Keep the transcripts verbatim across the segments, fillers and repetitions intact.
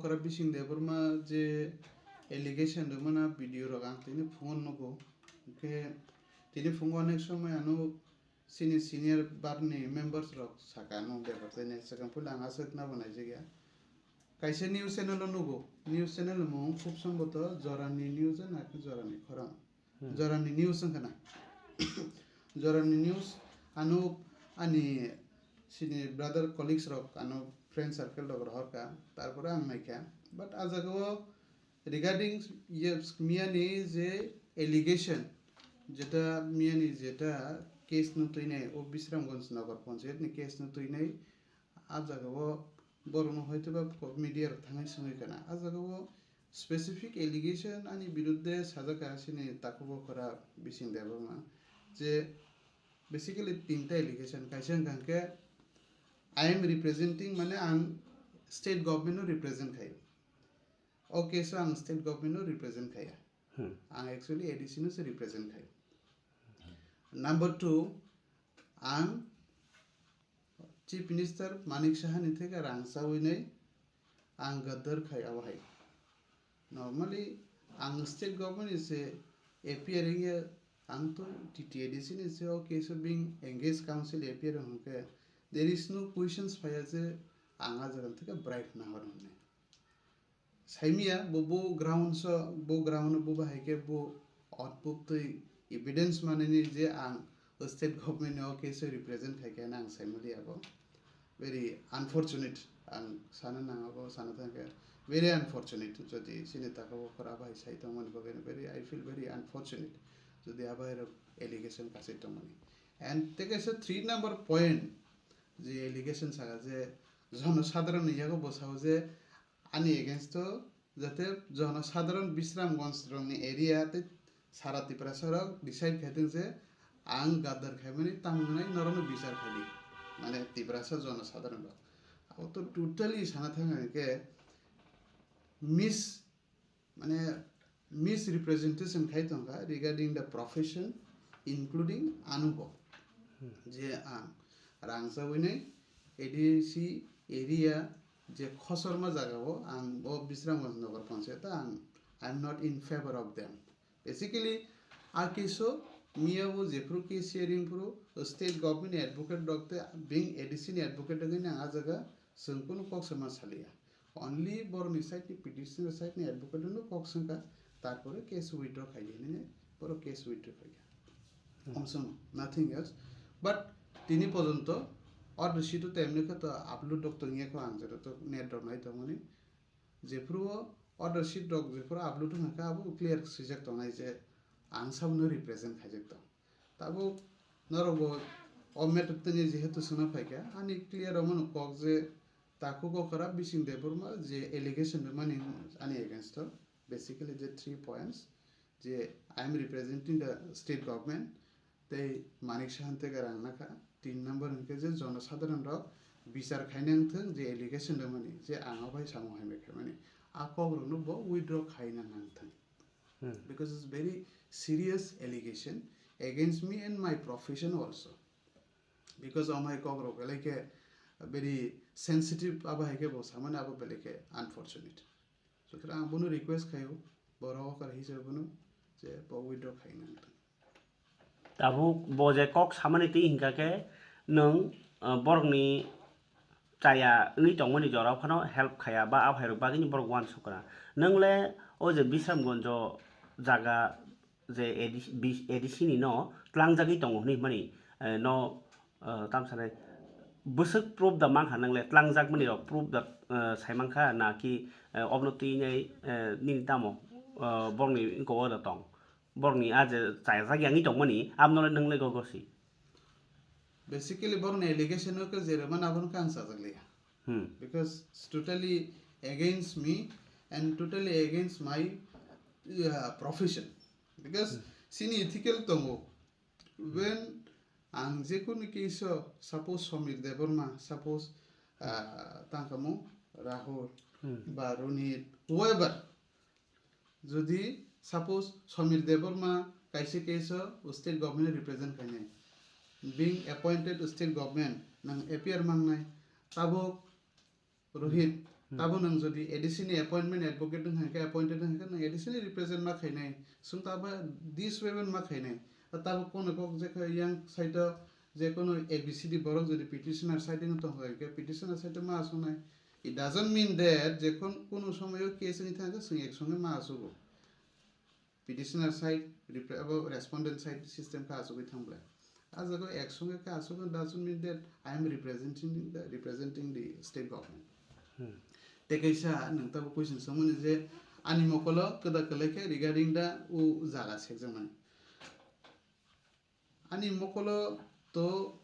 Kora Bising Debbarma je allegation rwmana video rok ang tini phungo nugo. Hwnkhe tini phungo onek somoi ano sini senior bar ni members rok saka ano bebak tei next second puila ang aswk nabo naijak ya. Kaisa news channel o nugo, news channel ni mung khub somboto Jorani News na khe Jorani Khorang. Hmm. Jorani News wngkha na. Jorani News ano ani sini brother colleagues rok ano friend circle rok rohorkha, tarpore ang naikha. But a jaga o regarding ye miyani je allegation, jeta miyani jeta case no twinai o Bisramganj Nagar Panchayat ni case no twinai, a jaga o borok no hoitoba media rok thangwi swngwi khana. A jaga o specific allegation ani birudde sajak kha sini takhuk o khora Bising Debbarma je basically tinta allegation, kaisa wngkha hwnkhe I am representing, mane ang state government no represent khayo. O case o ang state government no represent khaya. Hmm. Ang actually A D C no se represent khayo. Number two, ang Chief Minister Manik Saha ni theke rang chawi nei ang gadar khai abo hai. Normally ang state government ni se appearing ye ang to T T A D C ni se o case o being engaged council appear hwnkhe there is no questions phaiya je ang a jaga theke bribe nahor hwnwi. Saimia bo, bo ground so, bo ground bo bahai khe bo output twi evidence manani je ang state government ni o case o represent khai khe ang saimali abo. Very unfortunate, ang sana nang abo sana thang khe very unfortunate jodi sini taka bo khora bahai sai tongmani bagwi very, I feel very unfortunate jodi abai rok allegation kasai tongmani. And tei kaisa three number point je allegation saka je jono sadharon ni yago bo sao je ani against o jate jono sadharon Bisramganj rokni area tei sara Tiprasa rok decide khaithung je ang gadar khaimani tamo hwnwi norokno bichar khaidi, mane Tiprasa jono sadharon rok. Abo to totally sana thang hwnkhe mis-, mane misrepresentation khai tongkha regarding the profession, including anubo. Hmm. Je ang rangchawini A D C area je khosorma jagao ang o Bisramganj Nagar Panchayat ang, I am not in favor of them. Basically, a case o miya bo jephuru case hearing phuru state government advocate rok tei being A D C ni advocate wngwi ang a jaga chwng kunu kok sama saliya. Only borokni side ni, petitioner side ni advocate no kok swngkha, tarpore case withdraw khaidi hinwi borok case withdraw khaikha. Hmm. Omsong, nothing else. But tini pojonto order sheet o temni khe to upload rok tongya kho ang jora to net rok nai tongmani. Jephuru o order sheet rok jephuru upload wngkha abo clear swijak tongnai je ang sabono represent khaijak tong. Tabuk norokbo o matter tini jehetu swngna phaikha, ani clear wngmano kok je takhuk okra Bising Debbarma je allegation rwmani ani against o, basically je three points, je I am representing the state government, tei Manik Sahan tei rang nakha. Tin number hwnkhe je jonosadharon rok bichar khaina wngthung je allegation rwmani je ang o bai samung hamya khaimani, a kok rokno bo withdraw khaina nangthung. Hmm. Because it's very serious allegation against me and my profession also. Because amhai kok rok belai khe very sensitive, abo hai khe bo samani abo belai khe unfortunate. Sutra ang bono request khaio, borok okar hisabe bono je bo withdraw khaina wngthung. Tabuk bo je kok samani twi hinkha khe nwng, ah, borokni chaya wngwi tongmani jorao phano help khaya ba ahairok bagwini borok uansukha. Nwng le o je Bisramganjo jaga je A D C, bis-, A D C ni no tlangjagwi tongo hwnwi hwnmani, eh, no, eh, tamsanai bwswk proof da mankha nwng le tlangjak mani rok proof da, eh, sai mankha na ki, eh, obno twi nai, eh, nini tamo, eh, borokni wngkok o da tong? Borokni a je chayajak yangwi tongmani, abno le nwng le gogo si. Basically, borokni allegation no khe je rwmani abono khe ang chajak liya. Hmm. Because it's totally against me and totally against my, uh, profession. Because Hmm. sini ethical tongo. When ang jekunu case o, suppose Samir Debbarma, suppose, uh, tangkamu Rahul Hmm. ba Ronit, whoever, Jodi suppose Samir Debbarma kaisa case o state government represent khainai, being appointed state government nang appear mangnai, tabuk Rohit Tabo nwng jodi A D C ni appointment advocate wng hai khe, appointed wng hai khe, nwng A D C ni represent ma khainai. Chwng tabo this way ma khainai. Tabo kono kok je khe yang side o je kono A B C D borok jodi petitioner side o tong hai khe, petitioner side o ma asuknai. It doesn't mean that je kon-, kono somoyo case wngwi thang khe chwng ek songe ma asugo. Petitioner side, repre-, abo respondent side system khe asugwi thang belai. A jaga o ek songe khe asugwi doesn't mean that I am representing the, representing the state government. Hmm. Tei kaisa nwng tabo question swngmani je ani mokolo kwda kwlai khe regarding the o jaga sekjakmani. Ani mokolo to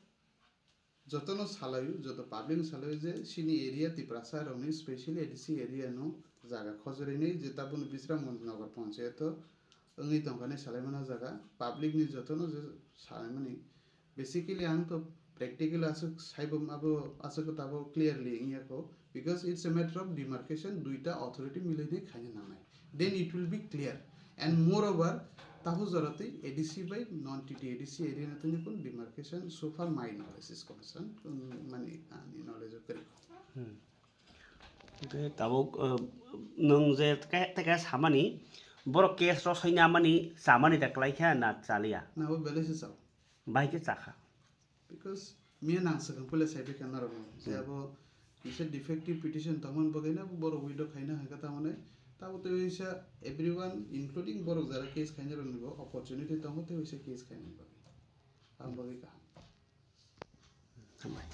jotono salaio, joto public no salaio je chini area Tiprasa rokni specially A D C area no jaga khojorwi nai je tabukni Bisramganj Nagar Panchayat o wngwi tongkha nai salaimano jaga public ni jotono je salaimani. Basically ang to practical aswk saibo abo aswk tabo clearly wngya kho. Because it's a matter of demarcation, duita authority milainai khaina nangnai. Then it will be clear. And moreover, tahu jorati A D C by non T T A D C area na tini kun demarcation so far my knowledge is concerned, um, mani ani knowledge o kwrwi. Hmm. Hwnkhe tabuk, uh, nwng je teka teka samani, borok case ro soina mani, chamani da kwlai kha na chaliya? Na bo belai se chao. Bai khe chakha. Because miya nang swkang puila sai phikha norok no. Je Hmm. abo kisa defective petition tongmani bagwi na borok withdraw khaina hwnkha tamoni. Tabo tei waisa everyone including borok jara case khaina rokni bo opportunity tongo tei waisa case khaina bagwi. Ang bagwi kaham. Hambai.